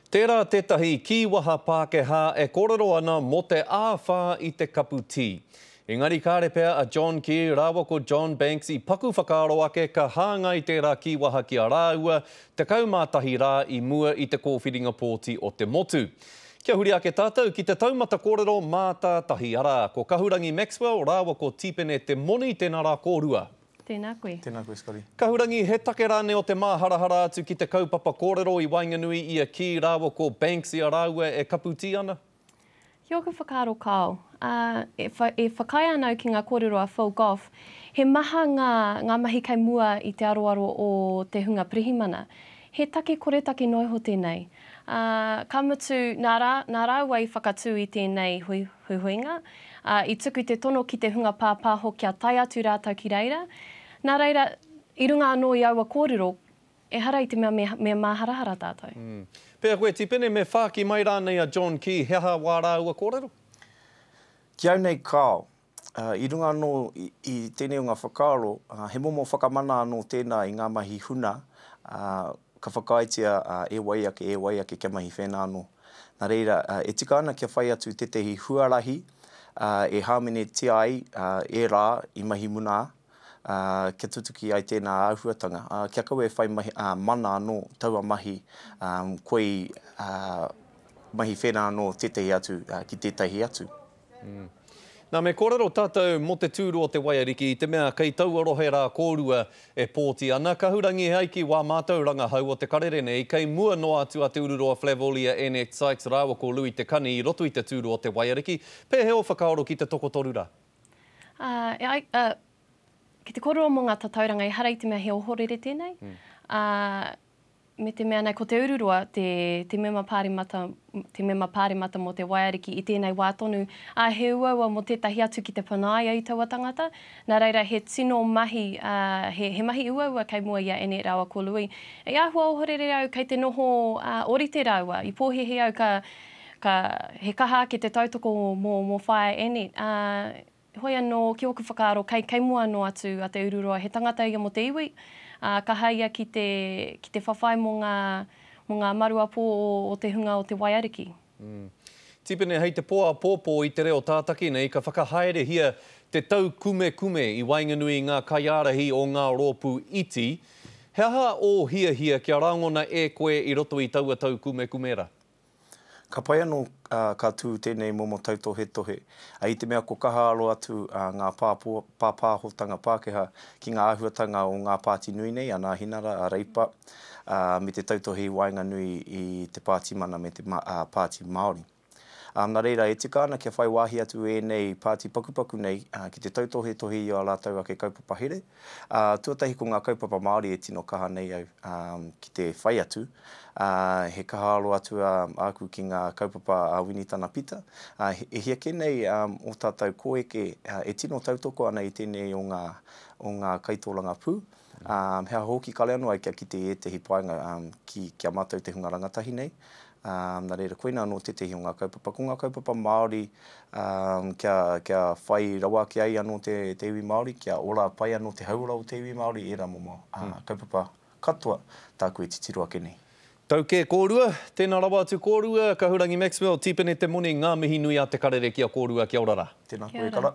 Tērā tētahi kīwaha Pākehā e kōrero ana mō te āwhā i te kapu tī. Engari kāre pea a John Key rāua ko John Banks i paku whakaaro ake ka hāngai tērā kīwaha ki a rāua 11 rā i mua i te kōwhiringa pōti o te motu. Kia huri ake tātou ki te taumata kōrero mātātahi, arā, ko Kahurangi Maxwell rāua ko Tīpene Te Moni, tēnā rā kōrua. Tēnā koe. Tēnā koe, Scotty. Kahurangi, he take rānei o te māharahara atu ki te kaupapa kōrero i waenganui i a Key rāua ko Banks i a rāua e kapu tī ana? Ki ōku whakaaro kāo. Ā, e, e whakaae ana au ki ngā kōrero a Phil Goff, he maha ngā, ngā mahi kei mua i te aroaro o te hunga pirihimana. He take koretake noa iho tēnei. Ā, ka mutu, nā rā, nā rāua i whakatū i tēnei hui, huihuinga, ā, i tuku te tono ki te hunga pāpāho kia tae atu rātou ki reira. Nā reira, i runga anō i aua kōrero, ehara i te mea me, me māharahara tātou. Mm. Pea koe, Tipene, me whāki mai rānei a John Key he aha wā rāua kōrero? Ki au nei, kāo. I runga anō i, i tēnei o ngā whakaaro, he momo whakamana anō tēnā i ngā mahi huna, ā, ka whakaaetia e wai ake, e wai ake kia mahi whēnā anō. Nā reira, e tika ana kia whai atu tētehi huarahi e hāmenetia ai ērā i mahi muna, kia tutuki ai tēnā āhuatanga, kia kaua e whai mahi, mana anō taua mahi, koi mahi whēnā anō tētehi atu ki tētehi atu. Nā, me kōrero tātou mō te tūru o te waiariki i te mea kei taua rohe rā kōrua e pōti ana. Kahurangi e ai ki wā mātou rangahau o te karere nei, kei mua noa atu a Te Ururoa Flavell i a Annette Sykes rāua ko Louis Te Kani i roto i te tūru o te waiariki. Pēhea ō whakaaro ki te tokotoru rā? Ā, e ai, ā, ki te kōrero mō ngā tatauranga ehara i te mea he ohorere tēnei, ā, Me te mea nei, ko Te Ururoa te, te mema pāremata, te mema pāremata mō te Waiariki i tēnei wā tonu, ā, he uaua mō tētahi atu ki te panaia i taua tangata. Nā reira, he tino mahi, ā, he, he mahi uaua kei mua i a Annette rāua ko Louis. I āhua ohorere au kei te noho, ā, ōrite rāua. I pōhēhē au ka, ka, he kaha ake te tautoko mō, mō Whaea Annette, ā, Heoi anō, ki ōku whakaaro, kei, kei mua anō atu a Te Ururoa, he tangata ia mō te iwi, ā, kaha ia ki te, ki te whawhai mō ngā, mō ngā maruapō o, o te hunga o te waiariki. Mm. Tipene, hei te pō āpōpō i te reo tātaki nei, ka whakahaerehia te taukumekume i waenganui i ngā kaiārahi o ngā rōpū iti. He aha ō hiahia kia rangona e koe i roto i taua taukumekume rā? Ka pai anō ka tū tēnei momo tautohetohe, i te mea ko kaha aro atu ngā pāpāhotanga Pākehā ki ngā āhuatanga o ngā pāti nui nei, a Nāhinara, a Reipa, me te tautohe i waenganui i te Pāti Mana me te Pāti Māori. Nā reira, e tika ana kia whai wāhi atu ēnei pāti pakupaku nei ki te tautohetohe i ā rātou ake kaupapa here. Tuatahi ko ngā kaupapa Māori e tino kaha nei au ki te whai atu. He kaha aro atu āku ki ngā kaupapa a Winitana Pita. E hia kē nei ō tātou kōeke e tino tautoko ana i tēnei o ngā, o ngā kaitōrangapū. He aha hoki kare anō ai kia kite i ētehi painga ki, ki a mātou te hunga rangatahi nei. Nā reira, koinā anō tētehi o ngā kaupapa. Ko ngā kaupapa Māori kia, kia whai rawa ake ai anō te, te iwi Māori, kia ora pai anō te hauora o te iwi Māori, ērā momo kaupapa katoa tāku e titiro ake nei. Tau kē kōrua, tēnā rawa atu kōrua, Kahurangi Maxwell, Tīpene Te Moni, ngā mihi nui a Te Karere ki a kōrua, kia ora rā. Tēnā koe e kara.